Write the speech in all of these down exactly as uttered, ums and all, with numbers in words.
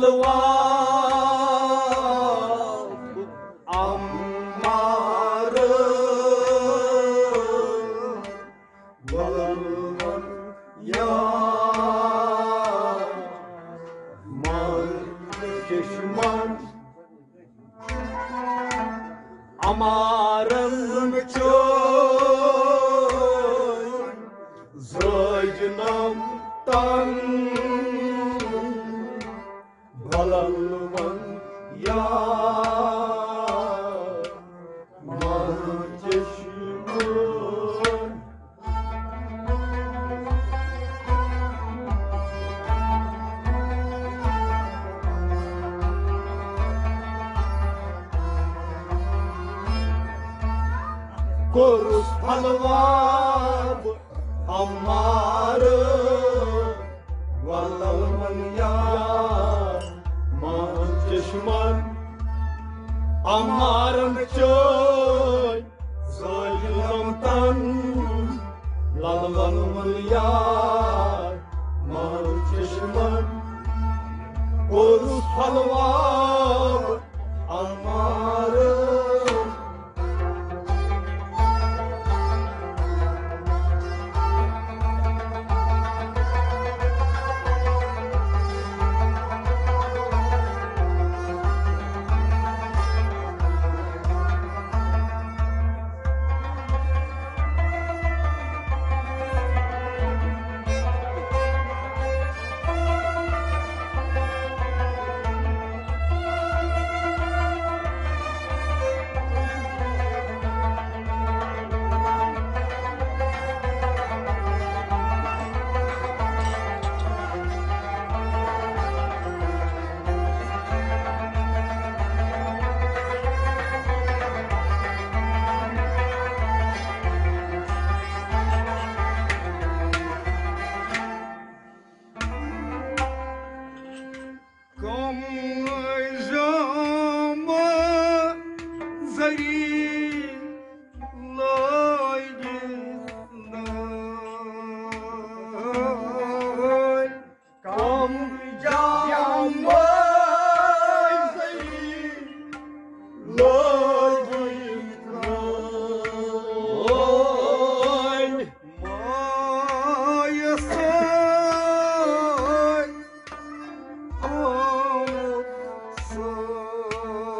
لواب عمار ولون یا مال چشمان عمارن چون زاج نام تن بلل ون یا مال چشمان۔ کوٚرُس پھلواب عمار ولو من یا مان چشمن عمارن چٲے زٲج لمتن لل ولو من یا مان چشمن کوٚرُس پھلواب عمار۔ کم جام زری لٲگِتھ نٲلۍ۔ کم جام زری لٲگِتھ نٲلۍ۔ مایہِ سۭتۍ آمُت سۭتۍ۔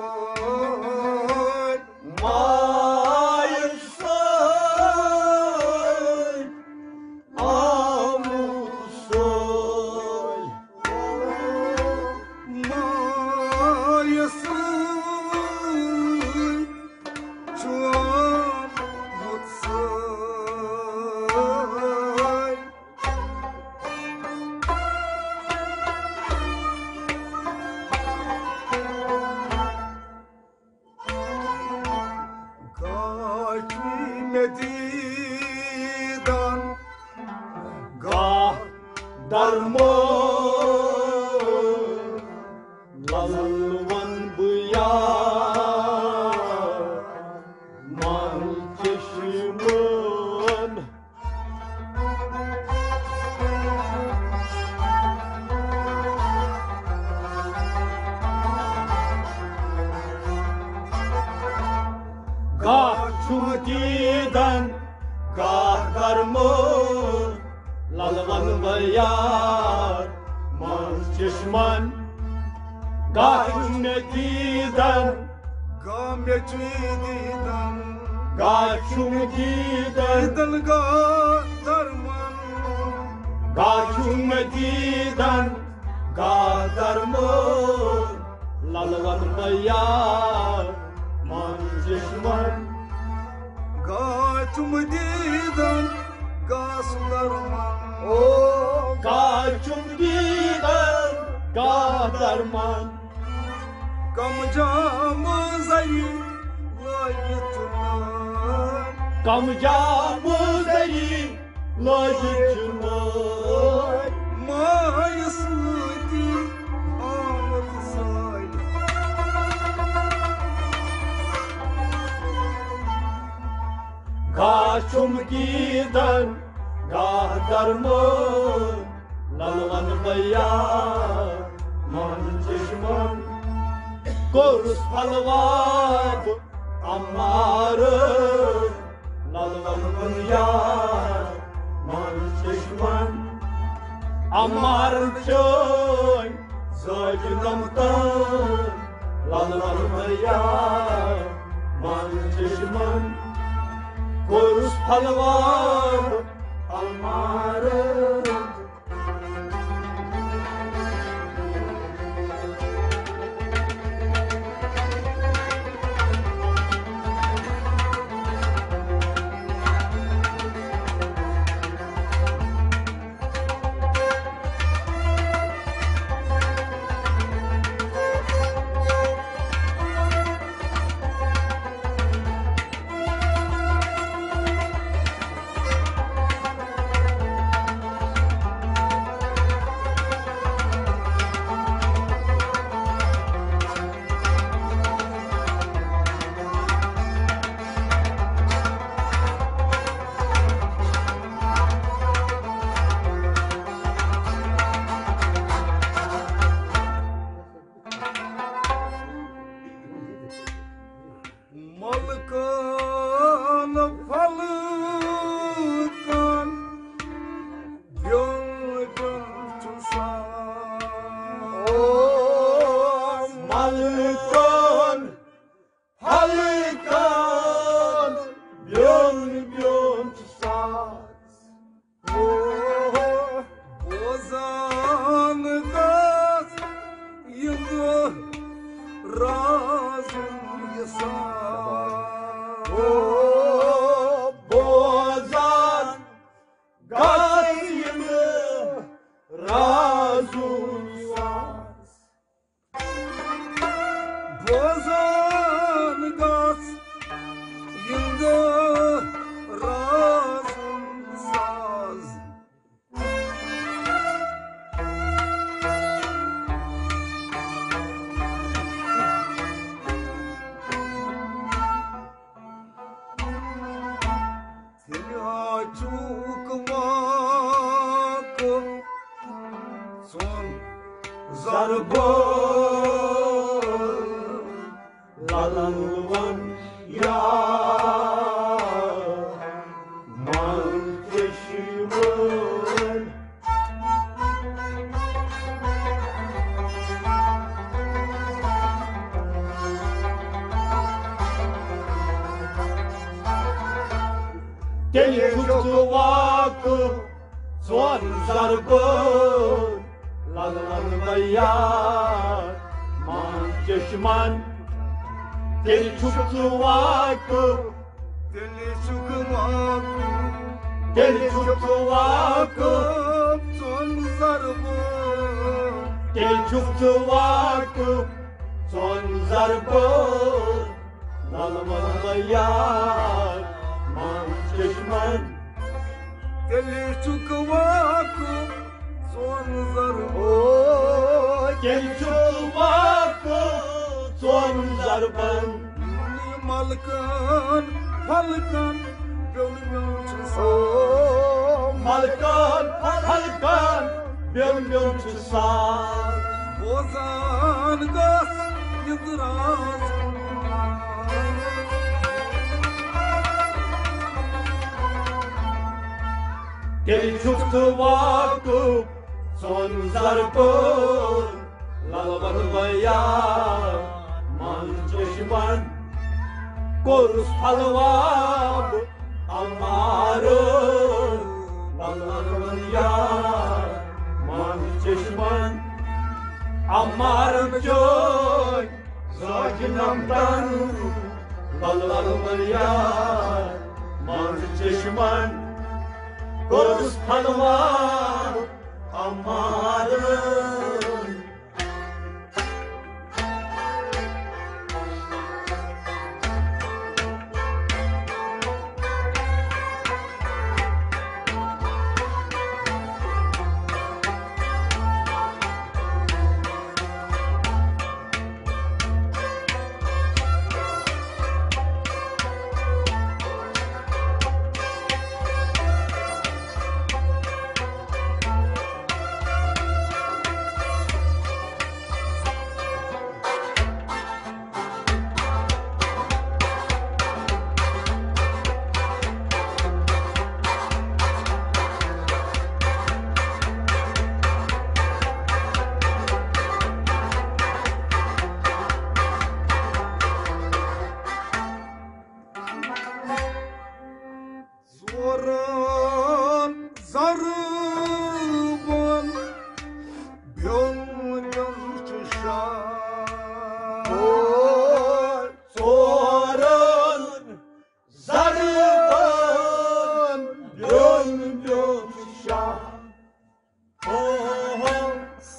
مایہِ سۭتۍ آمُت سۭتۍ۔ مایہِ سۭتۍ چھُ آمُت سۭتۍ۔ گاہ چھُ مےٚ دیٖدن، گاہ درمو۔ لل ون بہٕ یا مل چشمن۔ گاہ چھُم دیٖدن، گاہ درمو، لل ون بہٕ یار مل چشمن۔ گاہ چھُم دیٖدن، گاہ مےٚ چھُ دیٖدن۔ گاہ چھُم دیٖدن۔ دیٖدن گاہ درمان۔ گاہ چھُم دیٖدن۔ گاہ درمان۔ لل ون بہٕ یار مان چشمن۔ گاہ چھُم دیٖدن۔ گاہ سُہ درمان۔ او۔ گاہ چھُم دیٖدن۔ گاہ درمان۔ کم جام زری لٲگِتھ چھُ نٲلۍ۔ کم جام زری لٲگِتھ چھُ نٲلۍ۔ مایہِ سۭتی آمُت سٲلۍ۔ گاہ چھُم دیٖدن، گاہ درمان۔ لل ون بہٕ یار مان چشمن کوٚرُس پھلواب عمار، لل ولوُن یار۔ مان چشمن عمارن چٲنۍ زٲج نمتن، لل ولوُن یار۔ مان چشمن کوٚرُس پھلواب عمار۔ ملکن پھلکن بیوٚن بیوٚن چھُ ساس۔ او ملکن پھلکن بیوٚن بیوٚن چھُ ساس۔ بوزان گژھ یِہُنٛد رازُن یہِ ساز۔ بوزان گژھ یِہُنٛد رازُن یہِ ساز۔ بوزان گژھ یِہُنٛد رازُن ساز۔ تیٚلہِ آچوٗک واکہٕ ژۄن ضربہٕ للن ون یا من چشمن۔ تیٚلہِ چھُکھ ژٕ واکہٕ ژۄن ضربہٕ للن ویا مان چشمن۔ تیٚلہِ چھُکھ ژٕ واقف، تیٚلہِ چھُکھ واقف، تیٚلہِ چھُکھ ژٕ واقف، ژۄن ضربہٕ، تیٚلہِ چھُکھ ژٕ واقف، ژۄن ضربہٕ للن ویا مان چشمن۔ تیٚلہِ چھُکھ واقف ژۄن ضربن۔ او، تیٚلہِ چھُکھ واقف ژۄن ضربن۔ ملکن پھلکن بیوٚن بیوٚن چھُ ساز۔ او، ملکن پھلکن بیوٚن بیوٚن چھُ ساز۔ بوزان گژھ یِہُنٛد راز۔ تیٚلہِ چھُکھ ژٕ واقف ژۄن ضربن للن ویا مان چشمن۔ کوٚرُس پھلواب عمار للن ویا مان چشمن۔ عمارن چٲنۍ زاج نمتن للن ویا مان چشمن۔ کوٚرُس پھلواب عمار۔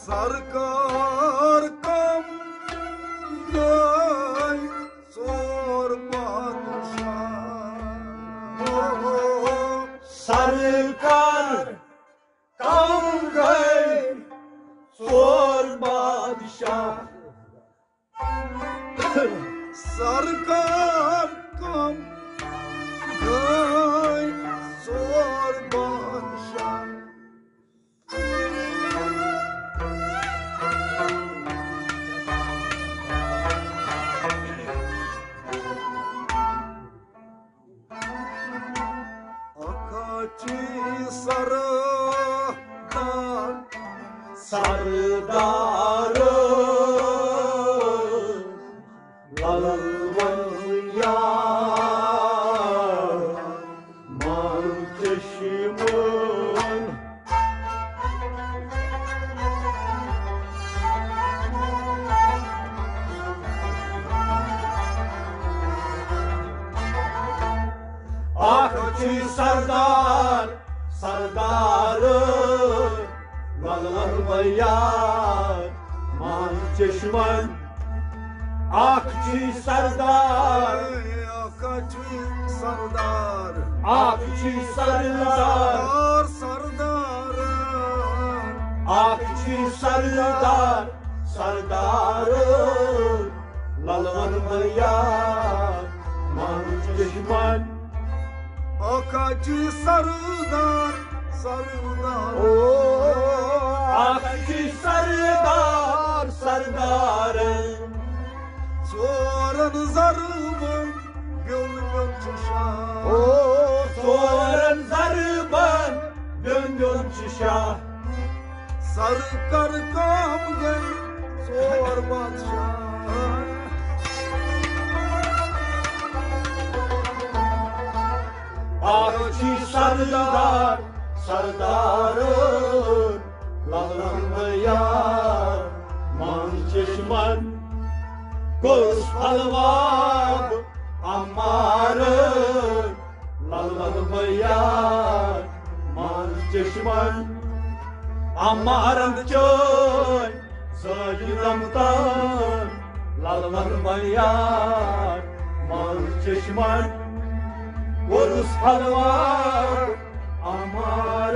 سرکار کم گٔے ژور بادشاہ۔ سرکار کم گٔے ژور بادشاہ۔ سرکار کم گٔے ژور بادشاہ۔ اکھ چی سردار، سردار للون یار، مان چشمن۔ اکھ چھی سردار، سردار، للون یار، مان چشمن۔ اکھ چھی سردار، اکھ چھی سردار، اکھ چھی سردار، سردار، سردار۔ اکھ چھی سردار، سردار، للون یار، مان چشمن۔ اکھ چھی سردار، سردار۔ او، اکھ چھی سردار، سردار۔ ژورن ضربن بیوٚن بیوٚن چھُ شاہ۔ او، ژورن ضربن بیوٚن بیوٚن چھُ شاہ۔ سرکار کم گٔے ژور بادشاہ۔ اکھ چھی سردار، سردار، للون یار، مان چشمن، کوٚرُس پھلواب عمار، للون یار، مان چشمن، عمارن چٲنۍ سٲجی رمتان، للون یار، مان چشمن، کوٚرُس پھلواب عمار۔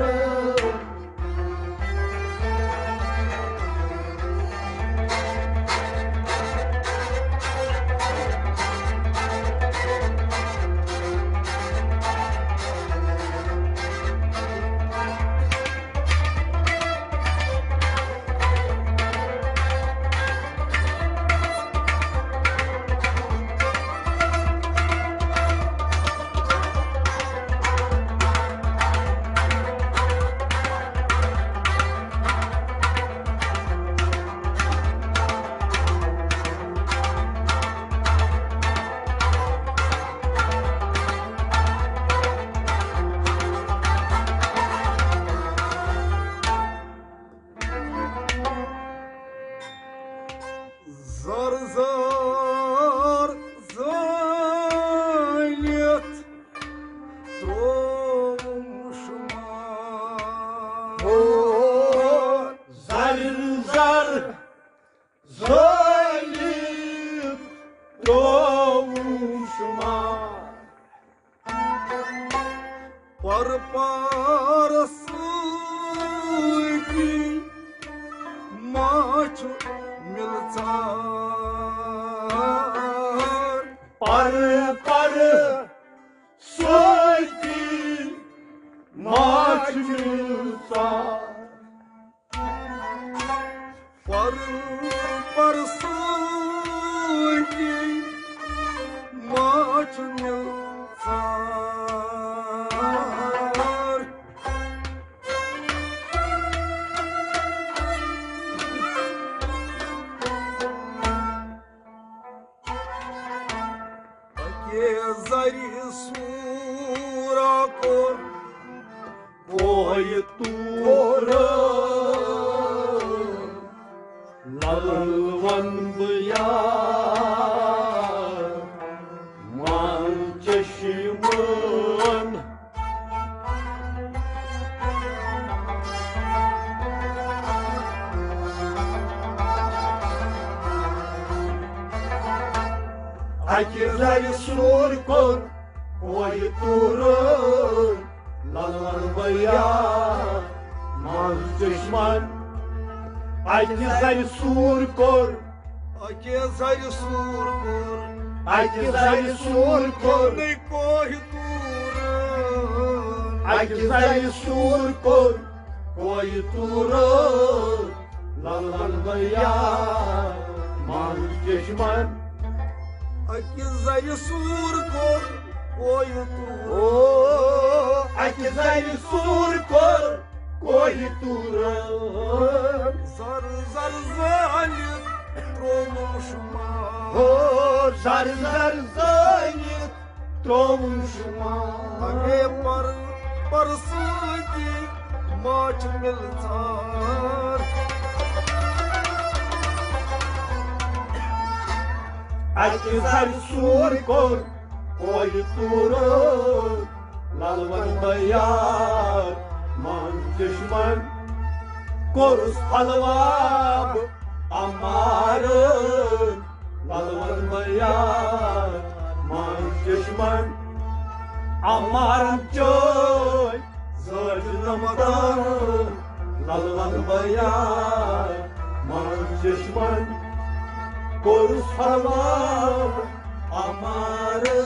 زر زر زٲلِتھ ترووُم شُمار۔ او، زر زر زٲلِتھ ترووُم شُمار۔ پر پر سۭتی ما چھُ مِلژار۔ پر پر سۭتی ما چھُ مِلژار۔ پر پر سۭتی ما چھُ مِلژار۔ پکے زرِ سوٗرا کوٚر کویہِ توٗر۔ لل ون بہٕ یار، مان چشمن۔ اَکہِ زَرِ سوٗر کوٚر کوہہِ طوٗرٕ، لَلوَن بیا منٛز چشمن۔ اَکہِ زَرِ سوٗر کوٚر، اَکہِ زَرِ سوٗر کوٚر، اَکہِ زَرِ سوٗر کوٚر۔ نَے کوہہِ طوٗرٕ۔ اَکہِ زَرِ سوٗر کوٚر کوہہِ طوٗرٕ، لَلوَن بیا منٛز چشمن۔ اَکہِ زَرِ سوٗر کوٚر کوہہِ طوٗرٕ۔ او، اَکہِ زَرِ سوٗر کوٚر کوہہِ طوٗرٕ۔ زَر زَر زٲلِتھ ترٛووُم شُمار۔ او، زَر زَر زٲلِتھ ترٛووُم شُمار۔ اَمے پر پر سۭتی ماچھ مِلژار۔ اَکہِ زَرِ سوٗر کوٚر کوہہِ طوٗرٕ، لَلوَن بیا منٛز چشمن۔ کوٚرُس پھلواب عمارٕ، لَلوَن بیا منٛز چشمن۔ عمارن چٲے زٲج نمتان، لَلوَن بیا منٛز چشمن۔ کوٚرُس پھلواب عمارٕ۔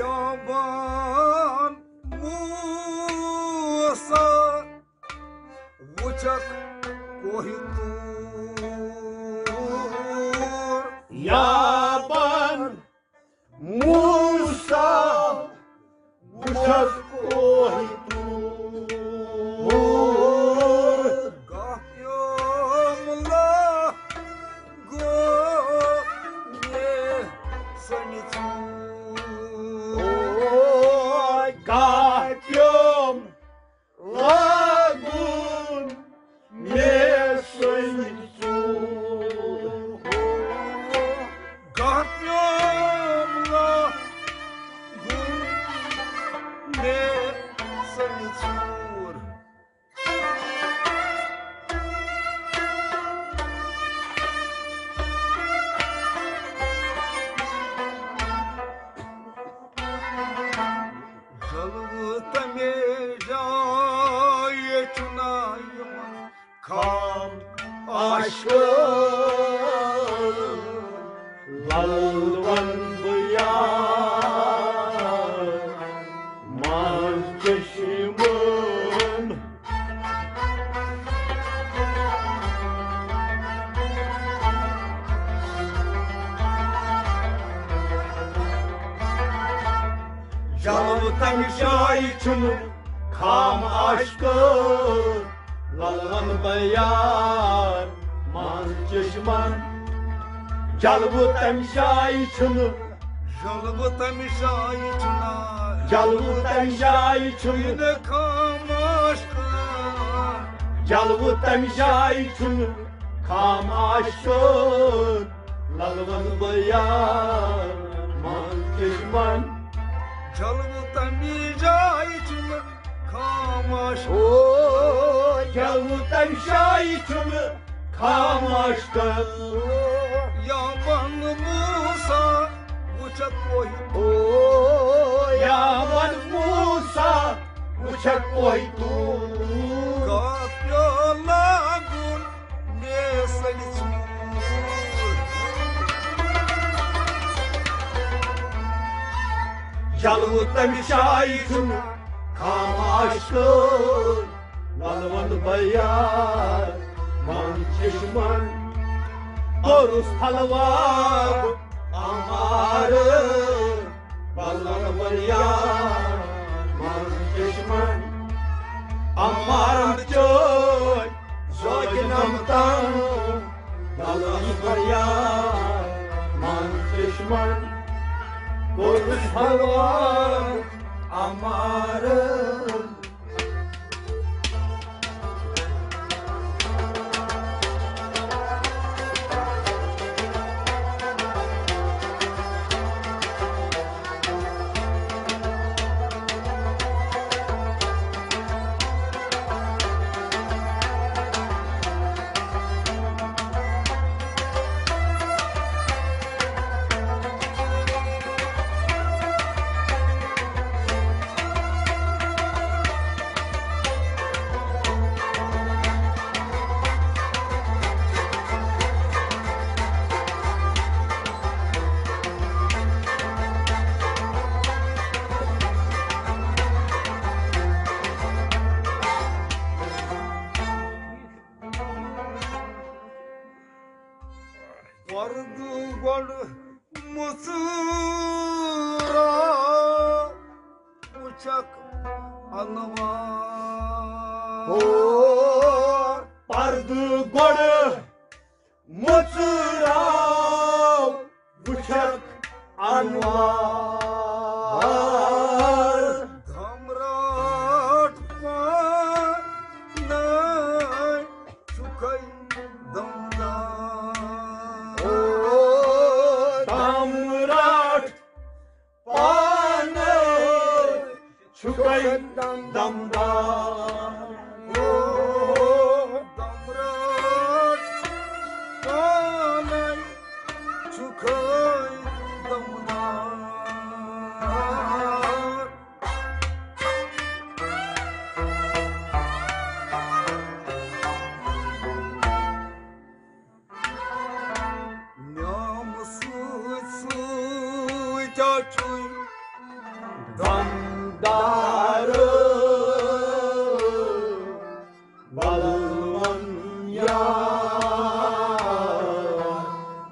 یابان موسیٰ وُچھکھ کوہہِ طوٗر۔ یابان موسیٰ وُچھکھ کوہہِ طوٗر۔ گاہ پیوم لا گوٚو مےٚ سۄنہِ ژوٗر۔ اوے گاہ پیوم لاگُن مےٚ سۄنہِ ژوٗر۔ گاہ پیوم لاگُن مےٚ سۄنہِ ژوٗر۔ جلوٕ تَمے جایہِ چھُنہ یِوان خام عاشقہٕ۔ لَلوَن بیا منٛز چشمن۔ جلوٕ تَمہِ جایہِ چھُنہٕ خام عاشقہٕ۔ لَلوَن بیا منٛز چشمن۔ جلوٕ تَمہِ جایہِ چھُنہٕ۔ جلوٕ تَمہِ جایہِ چھُنہٕ۔ جلوٕ تَمہِ جایہِ چھُنہٕ۔ یِنہٕ خام عاشقہٕ۔ جلوٕ تَمہِ جایہِ چھُنہٕ خام عاشقہٕ۔ لَلوَن بیا منٛز چشمن۔ جلوٕ تَمہِ جایہِ چھُنہٕ خام عاشقہٕ۔ او، جلوٕ تَمہِ جایہِ چھُنہٕ خام عاشقہٕ۔ یابان موسیٰ وُچھکھ کوہہِ۔ او، یابان موسیٰ وُچھکھ کوہہِ طوٗر۔ گاہ پیوم لاگُن مےٚ سۄنہِ ژوٗر۔ تلوٕ تمہِ شایہِ چھُنہٕ خاماش کٲم۔ ولہٕ ون بہٕ یار من چشمن، کوٚرُس پھلواب امارٕ۔ ولہٕ ون بہٕ یار من چشمن، امارن چٲے زوجہِ نمتن۔ ولہٕ ون بہٕ یار من چشمن، کوٚرُس پھلواب امارٕ۔ وردٕ گۄڈٕ مُژراو وٕچھکھ انوار۔ او پردٕ گۄڈٕ مُژراو وٕچھکھ انوار۔ دھمراٹ پانے چھُکھے دمدار۔ او دھمراٹ پانے چھُکھے دمدار۔ او دمراٹ پانے چھُکھے دمدار۔ نیام سۭتۍ سۭتۍ چھُے دمدار۔ ولہٕ ون یار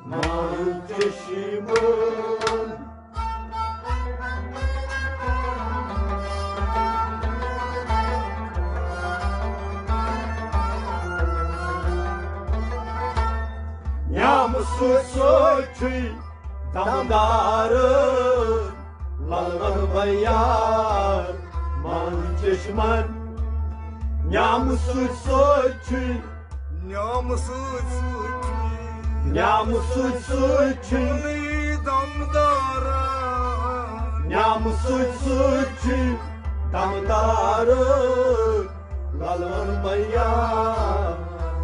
من چشمن۔ نیام سۭتۍ سۭتۍ چھُے دمدار۔ ولہٕ ون بہٕ یار من چشمن۔ نیام سۭتۍ سۭتۍ چھُے، نیام سۭتۍ سۭتۍ چھُے، نیام سۭتۍ سۭتۍ چھُے، پانے دمدار۔ نیام سۭتۍ سۭتۍ چھُے دمدار۔ ولہٕ ون بہٕ یار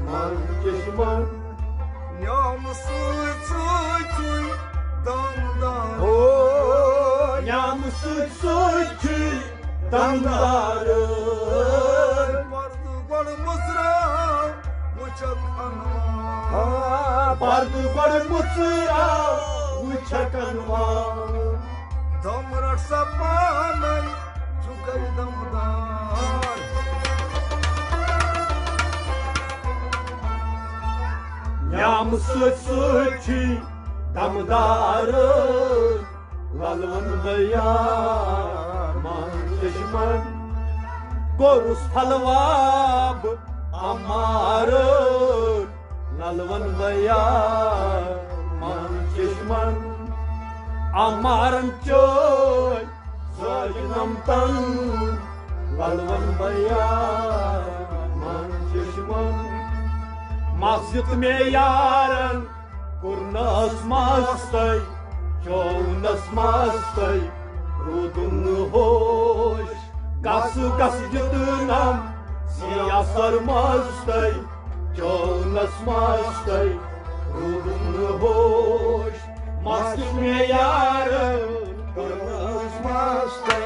من چشمن۔ نیام سۭتۍ سۭتۍ چھُے دمدار۔ او نیام سۭتۍ سۭتۍ چھُے دمدار۔ پردٕ گۄڈٕ مُژراو وٕچھکھ انوار۔ آ، پردٕ گۄڈٕ مُژراو وٕچھکھ انوار۔ دم رٹ سا پانے چھُکھے دمدار۔ نیام سۭتۍ سۭتۍ چھُے دمدار۔ ولہٕ ون بہٕ یار من چشمن۔ کوٚرُس پھلواب امارٕ۔ ولہٕ ون بہٕ یار من چشمن۔ امارن چٲے زٲج نمتن۔ ولہٕ ون بہٕ یار من چشمن۔ مس دیُت مےٚ یارن کوٚرنس مستَے، چوونس مستَے، روٗدُم نہٕ ہوش۔ گس گس دیُتنم سیاہ سر مستَے، چوونس مستَے، روٗدُم نہٕ ہوش۔ مس دیُت مےٚ یارن کوٚرنس مستَے۔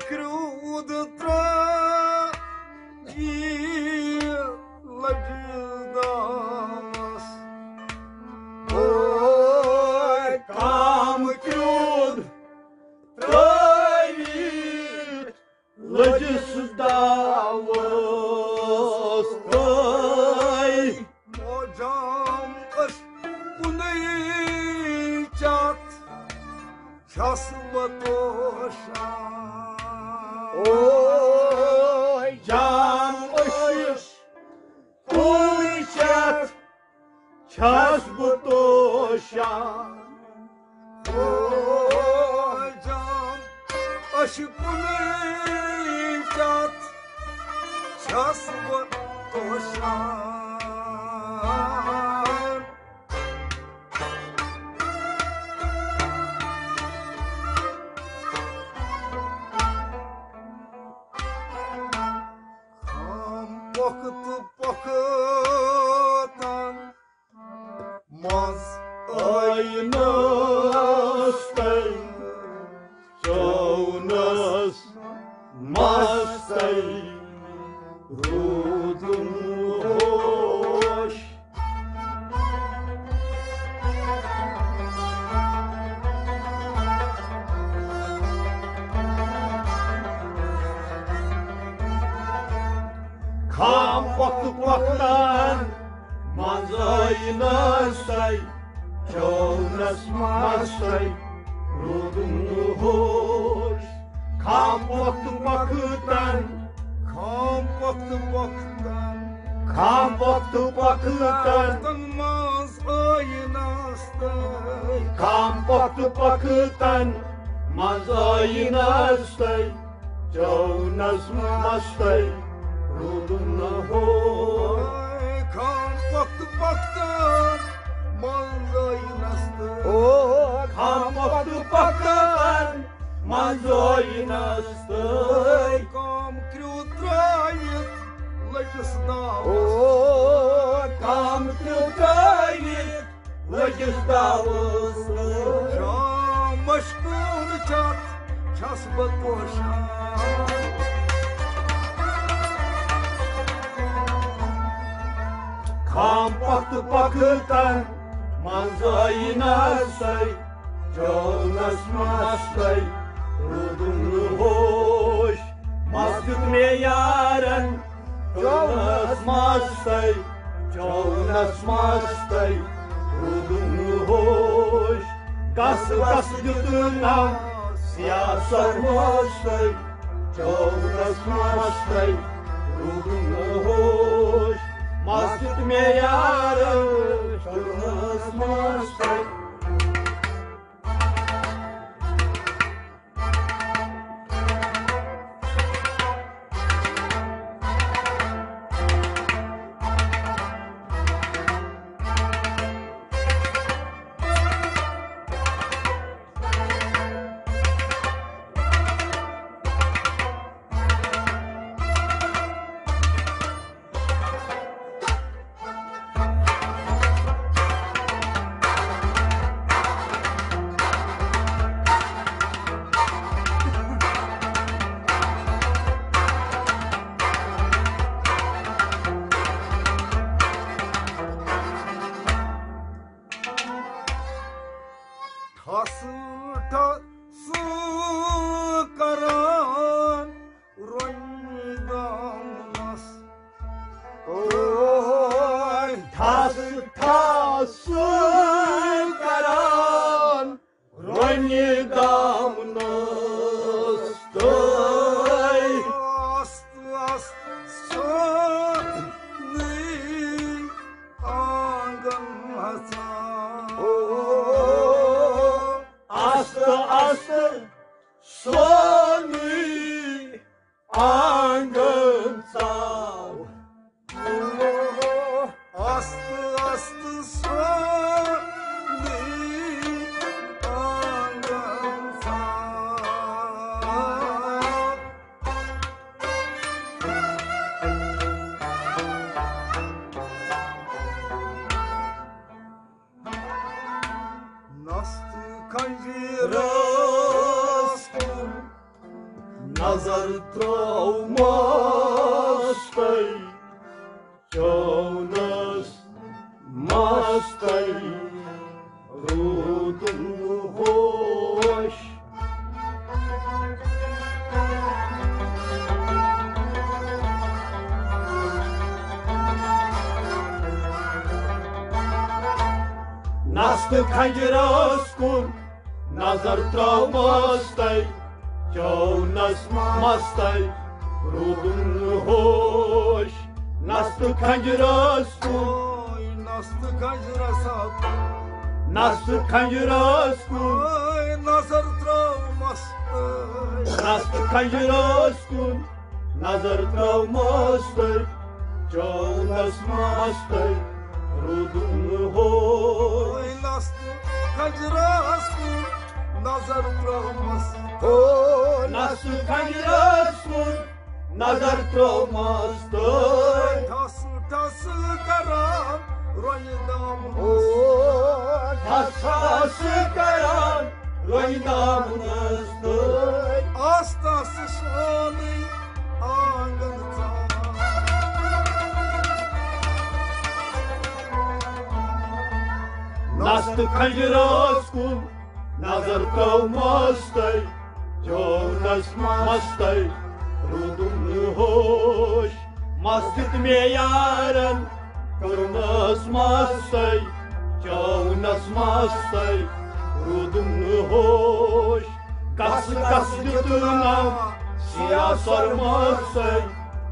کرٛیوٗد ترٛٲوِتھ لٔجِس داوَس۔ اوے کام کرٛیوٗد ترٛٲوِتھ لٔجِس داوَس۔ اوے موجام ٲس کُنُے چَتھ، چھَس بہٕ توشان۔ اوے جام ٲس کُنُے چَتھ، چھَس بہٕ توشان۔ اوے جام ٲس کُنُے چَتھ، چھَس بہٕ توشان۔ خام وقت پۄختن منٛز ٲیٖنَس تَے، چونَس مَس تَے روٗدُم ہوش۔ خام وقت پۄختن منٛز ٲیٖنَس تَے، چونَس مَس تَے روٗدُم ہوش۔ خام وقت پۄختن، خام وقت پۄختن، خام وقت پۄختن منٛز ٲیٖنَس تَے، خام وقت پۄختن منٛز ٲیٖنَس تَے، چونَس مَس تَے روٗدُم ہوش۔ خام وقت پۄختن منٛز ٲیٖنَس تَے، او خام وقت پۄختن منٛز ٲیٖنَس تَے۔ کام کرٛیوٗد ترٛٲوِتھ لٔجِس داوَس۔ او کام کرٛیوٗد ترٛٲوِتھ لٔجِس داوَس۔ جام ٲس کُنُے چَتھ، چھَس بہٕ توشان۔ خام وقت پۄختن منٛز ٲیٖنَس تَے، چونَس مَس تَے روٗدُم ہوش۔ مَس دیُت مےٚ یارن، چونَس مَس تَے، چونَس مَس تَے روٗدُم ہوش۔ کَس کَس دیُتنم سیاہ سرمس تَے، چونَس مَس تَے روٗدُم ہوش۔ مَس دیُت مےٚ یارن، چونَس مَس تَے۔ ٹھس ٹھس کران رۄنہِ دامنس۔ اوے ٹھس ٹھس کران رۄنہِ دامنس تَے۔ آستہٕ آستہٕ سونُے آنگن اژان۔ او آستہٕ آستہٕ سونُے آنگن ژاو۔ آستہٕ آستہٕ سونُے آنگن ژاو۔ نستہٕ خنجیرس کُن، نہ نظر ترٛٲو مستَے، چٲونَس مستَے، روٗدُم ہوش۔ نستہٕ کھنجرس کُن نظر ترٛٲو مستَے، چٲونَس مستَے، روٗدُم ہوش۔ نستہٕ کھنجرس کُن، نستہٕ کھنجرس ہا، نستہٕ کھنجرس کُن، نظر ترٛٲو مستَے، نستہٕ کھنجرس کُن نظر ترٛٲو مستَے، چٲونَس مستَے، روٗدُم ہوش۔ نستہٕ کھنجرس کُن نظر ترٛٲو مستَے، او نستہٕ کھنجرس کُن نظر ترٛٲو مستَے۔ ٹھس ٹھس کران رۄنہِ دامنس۔ او ٹھس ٹھس کران رۄنہِ دامنس تہٕ۔ آستہٕ آستہٕ سونُے آنگن ژاو۔ نستہٕ کھنجرس کُن نظر ترٛٲو مستَے، چٲونَس مستَے، روٗدُم ہوش۔ مس دیُت مےٚ یارن، کوٚرنس مستَے، چٲونَس مستَے، روٗدُم ہوش۔ کس کس دیُتنم سیاہ سۄرمستَے،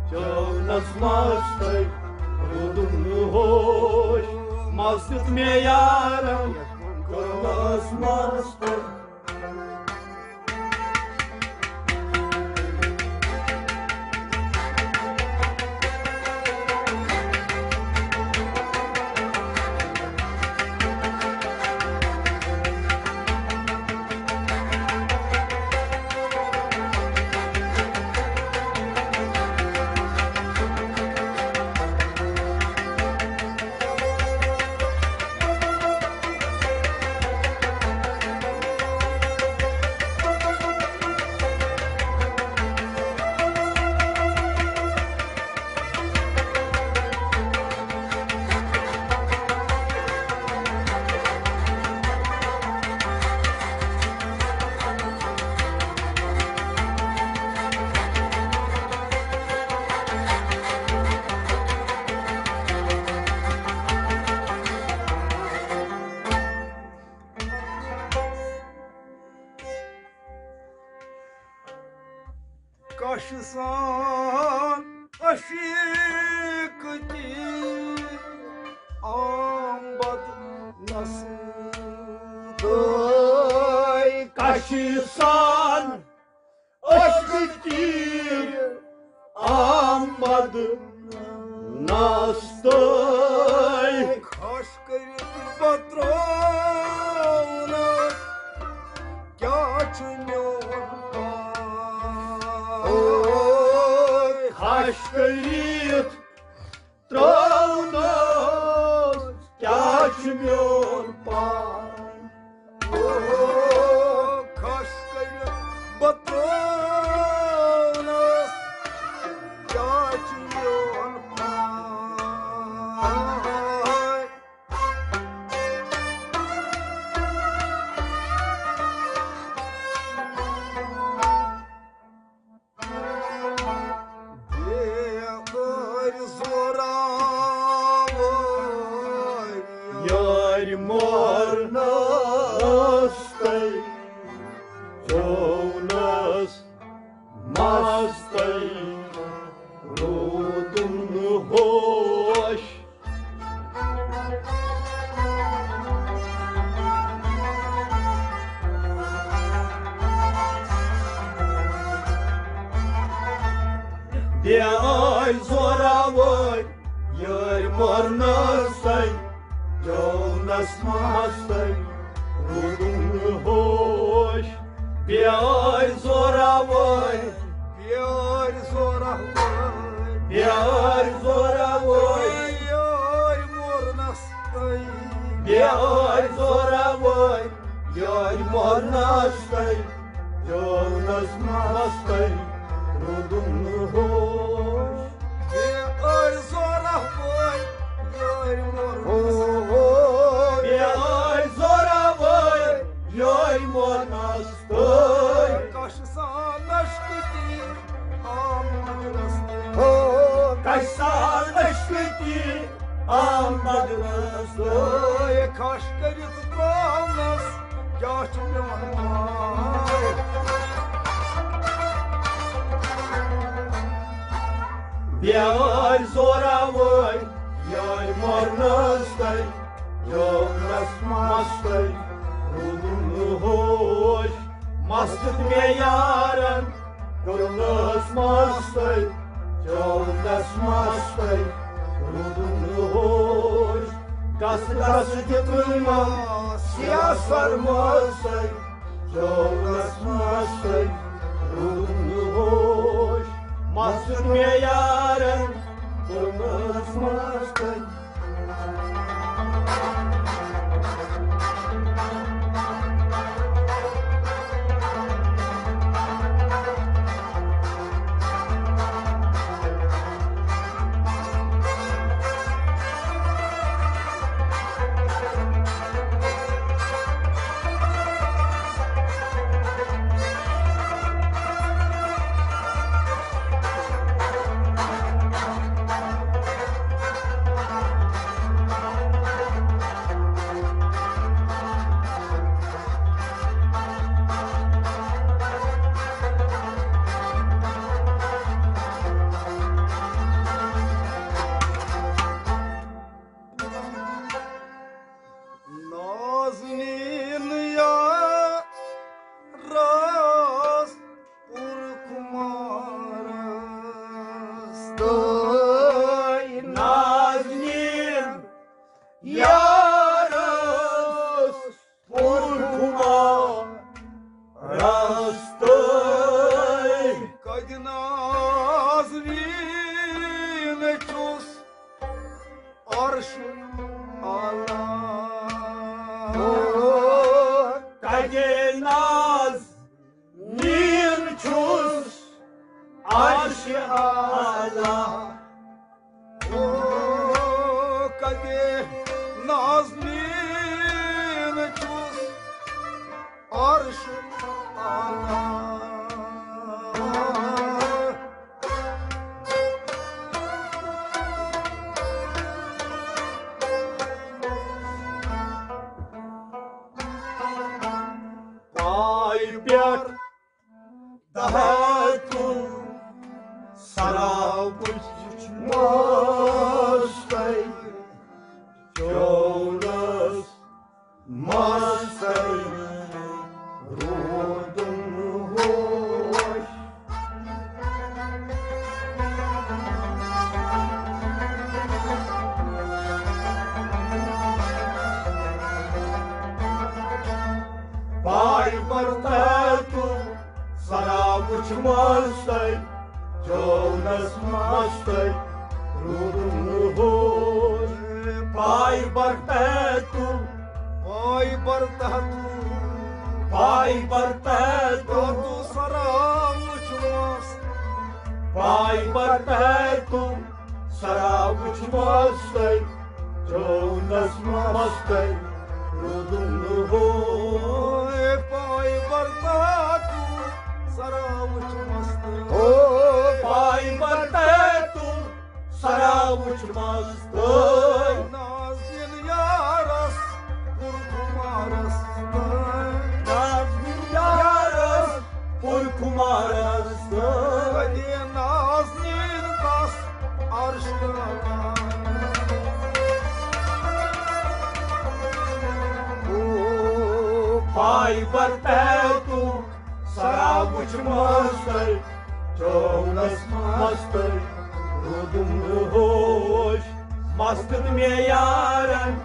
چٲونَس مستَے، روٗدُم ہوش۔ مس دیُت مےٚ یارن، کوٚرنس مستَے۔ کش سان عشیق کی آمد نسدٲے۔ کش سان عشق کی آمد نسدٲے۔ خاش کٔرِتھ بہٕ ترٛاونَس، کیٛاہ چھُ میون پان؟ خاش کٔرِتھ ترٛاونَس، کیٛاہ چھُ میون پان؟ او، خاش کٔرِتھ بہٕ ترٛاونَس، کیٛاہ چھُ میون پان؟ بیٚیہِ أرۍ زوراوٕرۍ یٲرۍ مارنَس تَے، چٲونَس مَستَے، روٗدُم نہٕ ہوش۔ بیٚیہِ أرۍ زوراوٕرۍ یٲرۍ مارنَس تَے، چٲونَس مَستَے، روٗدُم نہٕ ہوش۔ بیٚیہِ أرۍ زوراوٕرۍ، بیٚیہِ أرۍ زوراوٕرۍ، بیٚیہِ أرۍ زوراوٕرۍ یٲرۍ مارنَس تَے، بیٚیہِ أرۍ زوراوٕرۍ یٲرۍ مارنَس تَے، چٲونَس مَستَے، روٗدُم نہٕ ہوش۔ بے ٲرۍ زورہ وٲلۍ یٲرۍ مۄرنَس۔ ہو، ہو۔ بے ٲرۍ زورہ وٲلۍ یٲرۍ مۄرنَس تٲرۍ۔ کَش سان لشکتی آمد رستہٕ۔ ہو۔ کَش سان لشکتی آمد رستہٕ۔ کھش کٔرِتھ ترٛاونَس کیٛاہ چھُ میون ماے؟ بے ٲرۍ زورہ وٲلۍ یٲرۍ مۄرنَس تَے، جولَس مَستَے روٗدُم نہٕ ہوش۔ مَست مےٚ یارَن کوٚرنَس مَستَے، جولَس مَستَے روٗدُم نہٕ ہوش۔ گَس گَس دیُتُن مَس سیاہ سرمَستَے، جولَس مَستَے روٗدُم نہٕ ہوش۔ مَست مےٚ یارَن کوٚرنَس مَستَے۔ نازنین یارس پور خمارس تٲے۔ نازنین یارس پور خمارس تٲے۔ کتہِ نازنین چھُس عرش اعلیٰ۔ کتہِ نازنین چھُس عرش اعلیٰ۔ او کتہِ نازنین چھُس عرش اعلیٰ۔ پایہِ پٮ۪ٹھ دہتُن سرا وُچھ مستَے، جولَس مستَے روٗدُم ہوش۔ پایہِ پٮ۪ٹھ دہتُن سرا وُچھ مستَے، جولَس مستَے روٗدُم نہٕ ہوش۔ پایہِ پٮ۪ٹھ دہتُن، پایہِ پٮ۪ٹھ دہتُن، پایہِ پٮ۪ٹھ دہتُن سرا وُچھ مستَے۔ پایہِ پٮ۪ٹھ دہتُن سرا وُچھ مستَے، جولَس مستَے روٗدُم نہٕ ہوش۔ پایہِ پٮ۪ٹھ دہتُن سرا وُچھ مستَے۔ او پایہِ پٮ۪ٹھ دہتُن سرا وُچھ مستَے۔ نازنین یارس پور خمارس تٲے۔ نازنین یارس پور خمارس تٲے۔ کتہِ نازنین تس عرش اعلیٰ۔ او پایہِ پٮ۪ٹھ دہتُن سرا وُچھ مستَے، جولَس مستَے روٗدُم نہٕ ہوش۔ مَست مےٚ یارَن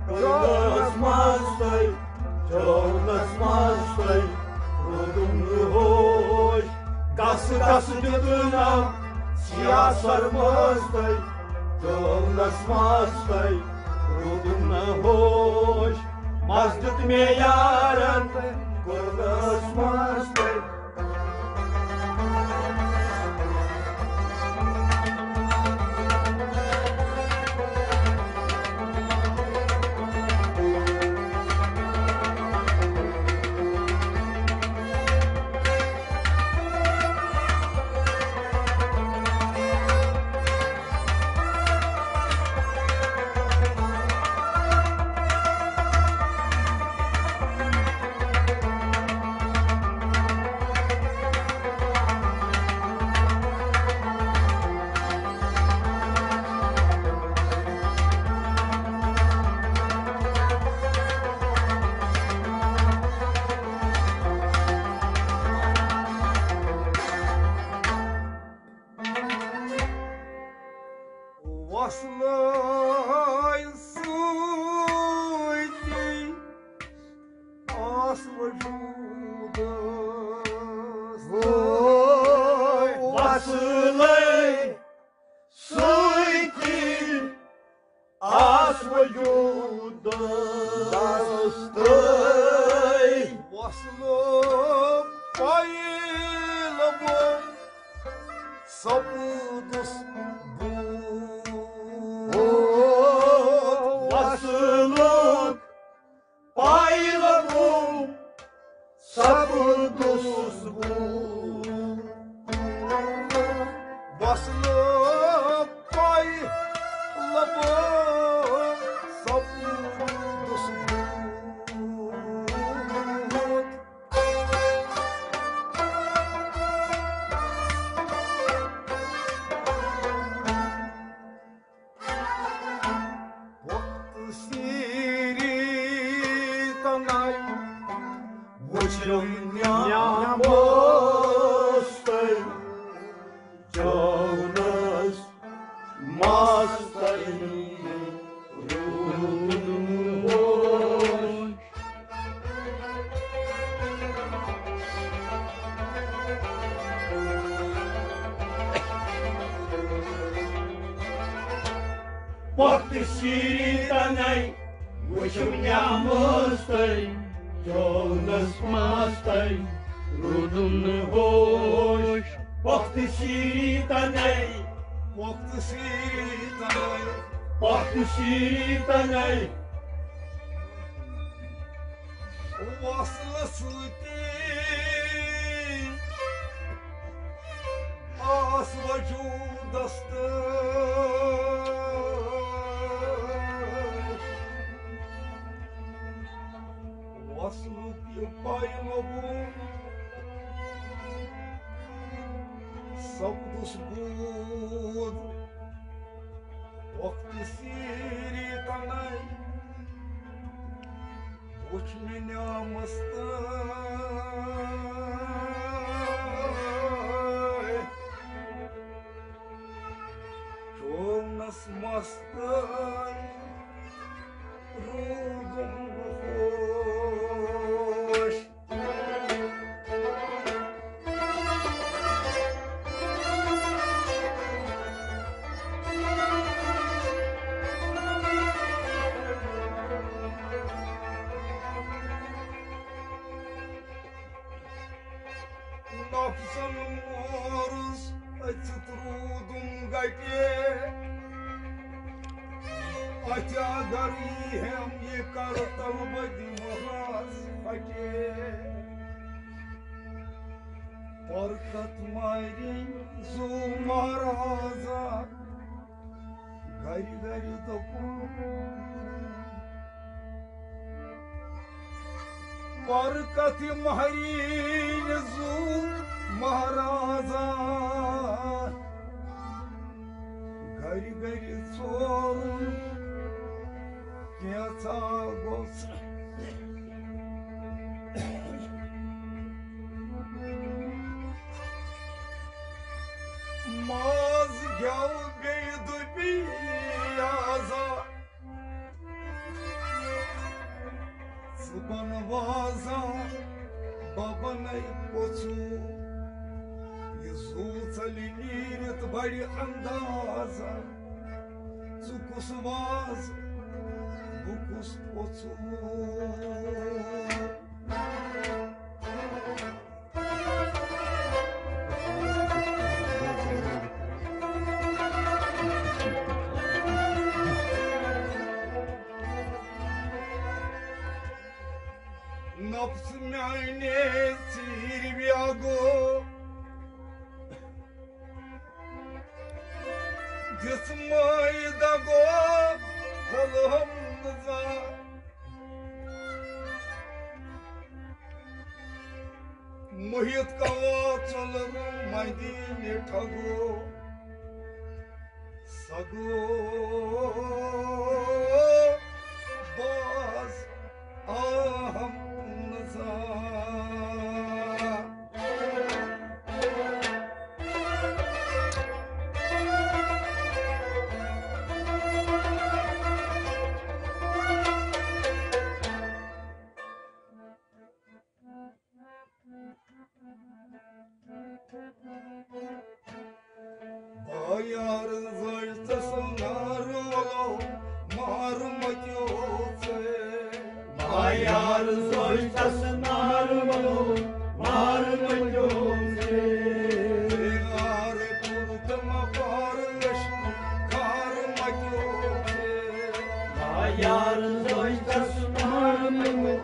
کوٚرنَس مستَے، جولَس مستَے روٗدُم نہٕ ہوش۔ گَس گَس دیُتنَم سیاہ سرمستَے، جولَس مستَے روٗدُم نہٕ ہوش۔ مَس دیُت مےٚ یارَن کوٚرنَس مستَے۔ وجودس وصلے سۭتی آس وجودس تہٕ وصلُک پٲیلہٕ بہٕ سپُدُس بوٗ۔ وصلُک پٲیلہٕ بہٕ سپُدُس بوٗ۔ وصلُک پٲیلہٕ بہٕ سپُدُس بوٗ۔ وقت سیری تنائی وچھو نیاموس تل جونس ماس تل روح۔ پۄختہٕ سیٖری تَنَے وٕچھِو نیاموس تۄہہِ، جولَس منٛز تۄہہِ روٗدُم نہٕ ہوش۔ پۄختہٕ سیٖری تَنَے، پۄختہٕ سیٖری تَنَے، پۄختہٕ سیٖری تَنَے۔ وصلہٕ سۭتی آس وجوٗدس تہٕ وصلُک یہِ پاے مۄگُن سپدُس بوٗد۔ وقت سیٖری تَنَے وُچھ مےٚ نیامَس تہٕ چونَس مَس تہٕ روٗدُم ہوش۔ نفسن مورس أژِتھ روٗدُم گٹہِ۔ اَتھِ اگر یی ہٮ۪م یہِ کرٕ تَلہٕ بہٕ دِمہٕ ہس پھٹہِ۔ برکت مارِنۍ زُو مہرازا، گرِ گرِ دوٚپُن۔ برکت مہرِنۍ زُو مہرازا، گرِ گرِ ژورُن کینٛژھا گوٚژھ۔ ماز گٮ۪و بیٚیہِ دُبی آزا۔ ژٕ بن وازا، بہٕ بنے پوٚژھوٗ۔ یہِ زُو ژلہِ نیٖرِتھ بڑِ اندازا۔ ژٕ کُس واز، بہٕ کُس پوٚژھوٗ۔ نفس میانہِ ژیٖرۍ ویاگو دِژ مٲے دگو، پھۄلہم نہٕ زانٛہہ۔ محیط کوا ژۄلرُم مدیٖنہِ ٹھگو۔ سگو باز آہم نہٕ زانٛہہ۔ یار زٲج تس نار ولو مار متیو ژے۔ ما یار زٲج تس نار ولو مار متیو ژے۔ یار کوٚر تم پار عشق خار متیو ژے۔ ما یار زٲج تس نار ولو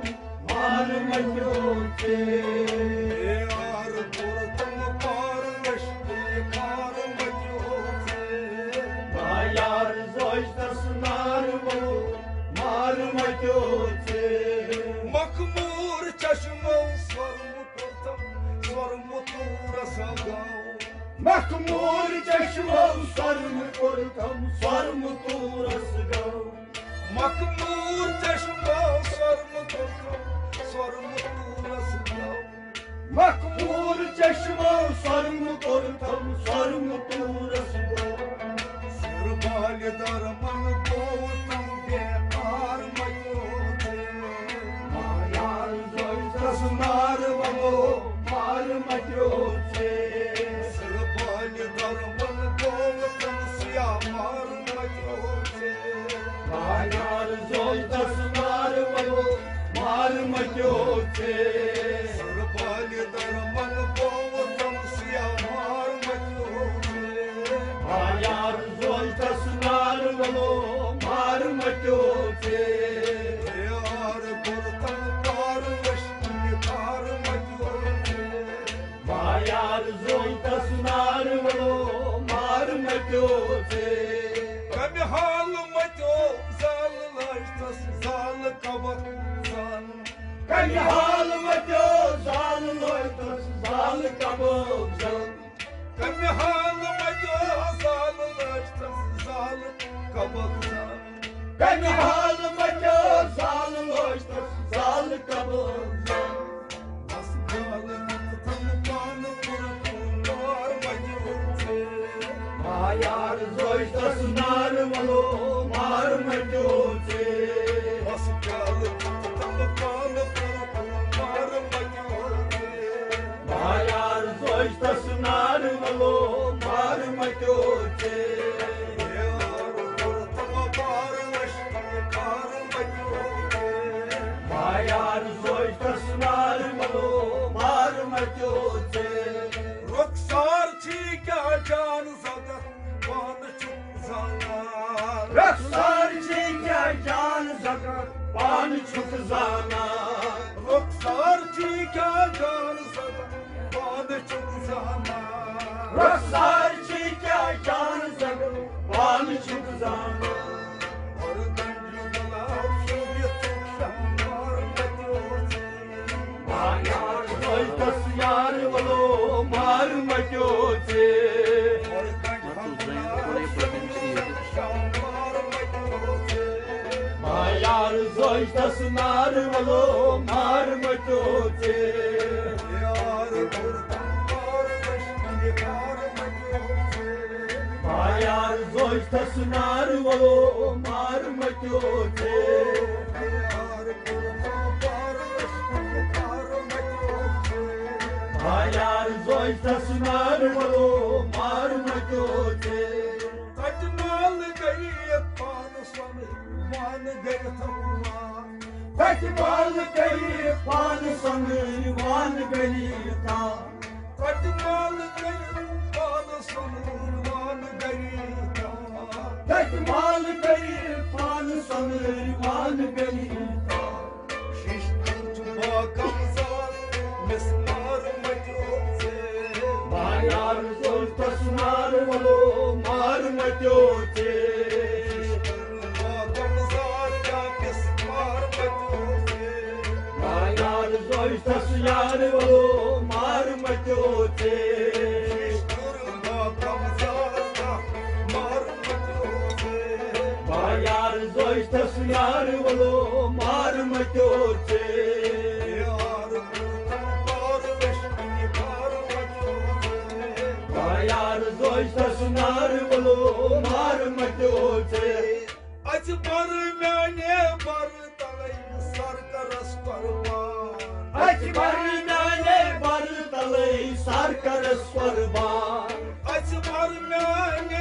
مار متیو ژے۔ یار کوٚر تم پار عشق خار متیو ژے۔ ما یار زٲج تس نار ولو مار متیو ژے۔ مخمور چشمو سرمہٕ کوٚرتم سرمہٕ تورس گاو۔ مخمور چشمو سرمہٕ کوٚرتم سرمہٕ تورس گاو۔ مخمور چشمو سرمہٕ کوٚرتم سرمہٕ تورس گاو۔ مخمور چشمو سرمہٕ کوٚرتم سرمہٕ تورس گاو۔ سر بالہِ درمن گوٚو تم بے آر متیو ژے۔ ما یار زٲج تس نار ولو مار متیو ژے۔ سر بالہِ درمن گوٚو تم سیاہ مار متیو ژے۔ ما یار زٲج تس نار ولو مار متیو ژے۔ سر بالہِ درمن گوٚو تم سیاہ مار متیو ژے۔ ما یار زٲج تس نار ولو مار متیو ژے۔ یار کوٚر تم پار عشق خار متیو ژے۔ ما یار زٲج تس نار ولو مار متیو ژے۔ کمہِ حال متیو زال لٲج تس زال کبک زان۔ کمہِ حال متیو زال لٲج تس زال کبک زان۔ کمہِ حال متیو زال لٲج تس زال کبک زان۔ کمہِ حال متیو زال لٲج تس زال کبک زان۔ بس جال تم پان پور مار متیو ژے۔ ما یار زٲج تس نار ولو مار متیو ژے۔ بس جال تم پان پور مار متیو ژے۔ ما یار زٲج تس نار ولو مار متیو ژے۔ یار کوٚر تم پار عشق خار متیو ژے۔ ما یار زٲج تس نار ولو مار متیو ژے۔ رخسار چھی کیا جان زدہ پانہٕ چھُکھ زانان۔ رخسار چھی کیا جان زدہ پانہٕ چھُکھ زانان۔ رخسار چھی کیا جان زدہ پانہٕ چھُکھ زانان۔ رخسار چھی کیا جان زدہ پانہٕ چھُکھ زانان۔ اور گنج گلاب شوبھت شمبار متیو ژے۔ ما یار زٲج تس یار ولو مار متیو ژے۔ اور گنج گلاب شوبھت شمبار متیو ژے۔ ما یار زٲج تس نار ولو مار متیو ژے۔ یار کوٚر تم پار عشق خار متیو ژے۔ ما یار زٲج تس نار ولو مار متیو ژے۔ یار کوٚر تم پار عشق خار متیو ژے۔ ما یار زٲج تس نار ولو مار متیو ژے۔ تتہِ مال گٔیِتھ پانہٕ سۄنہٕ وان گٔیِتھ وان۔ تتہِ مال گٔیِتھ پانہٕ سۄنہٕ وان گٔیِتھ۔ تتہِ مال گٔیِتھ پانہٕ سۄنہٕ وان گٔیِتھ۔ تتہِ مال گٔیِتھ پانہٕ سۄنہٕ وان گٔیِتھ۔ ششتر چھُ باغم زال، مسمار متیو ژے۔ ما یار زٲج تس نار ولو مار متیو ژے۔ ششتر باغم زال، کیا مسمار متیو ژے۔ ما یار زٲج تس یار ولو مار متیو ژے۔ ششتر باغم زال، کیا مار متیو ژے۔ ما یار زٲج تس یار ولو مار متیو ژے۔ یار کوٚر تم پار عشق خار متیو ژے۔ ما یار زٲج تس نار ولو مار متیو ژے۔ اژِ بر میانہِ بر تلے سر کرس قربان۔ اژِ بر میانہِ بر تلے سر کرس قربان۔ اژِ بر میانہِ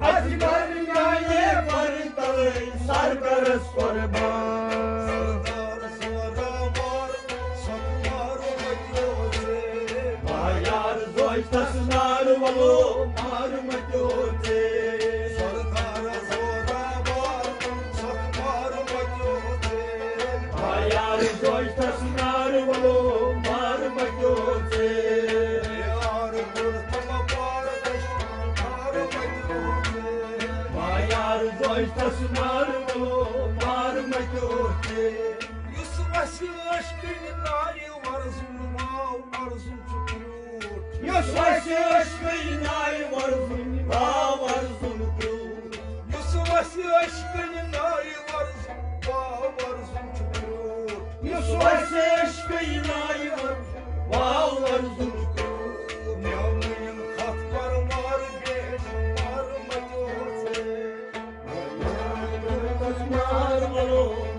اجمل میانہِ پر تلے سرکرس قربان۔ ما یار زوج تس نار ولو مار متیو تے۔ ما یار زوج تس نار ولو مار متیو تے۔ ما یار زوج تس نار ولو مار متیو تے۔ یُس وسہِ عشقٕنۍ نایہِ ورزُن واو ورزُن چھُ کیوٗٹھ۔ یُس وسہِ عشقٕنۍ نایہِ ورزُن واو ورزُن کیوٗٹھ۔ یُس وسہِ عشقٕنۍ نایہِ ورزُن واو ورزُن چھُ کیوٗٹھ۔ یُس وسہِ عشقٕنۍ نایہِ ورزُن واو ورزُن کیوٗٹھ۔ میونٕے یِم خط پرمار بیٚیہِ مر متیو ژے۔ مار ولو